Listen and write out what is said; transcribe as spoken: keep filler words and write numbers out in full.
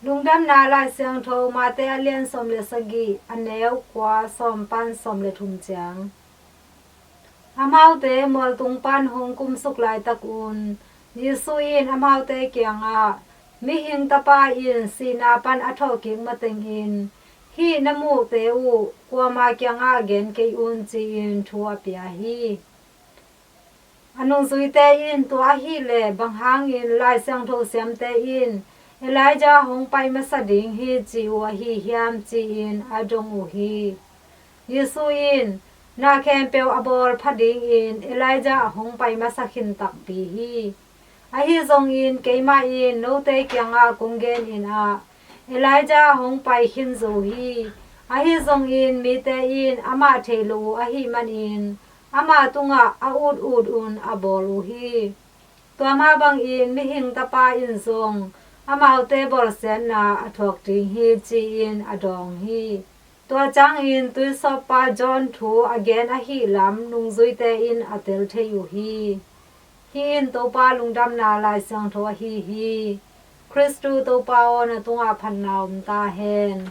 Lungdamna Lai Siangtho Mate a lian sawm le sagih, a neu kua, sawm pan sawm le thum ciang. Amaute mualtung pan hong kumsuk laitakun Jesu in amaute kiangah, "Mihing Tapa in sihna pan a thawhkik matengin hih na muhte uh kuama kiangah gen kei un," ci-in thu a pia hi. A nungzuite in, "Tua ahih leh bang hangin Lai Siangtho siamte in Elijah hong pai masa ding hi ci uh ahi hiam?" ci-in a dong uh hi. Jesu in, "Na khempeuh a bawl pha dingin Elijah hong pai masa khin takpi hi. Ahi zongin keimah in note kiangah kong genin ah, Elijah hong pai khin zo hi. Ahi zongin mite in amah thei lo uh ahih manin amah tungah a ut ut un a bawl uh hi. Tua mah bangin Mihing Tapa in zong amaute bawlsiatna a thuak ding hi," ci-in a dawng hi. Tua ciangin tuisawppa John thu a gen ahih lam nungzuite in a tel thei uh hi. Hih in Topa Lungdamna Lai Siangtho ahi hi. Khristu Topa aw, na tungah phatna om ta hen.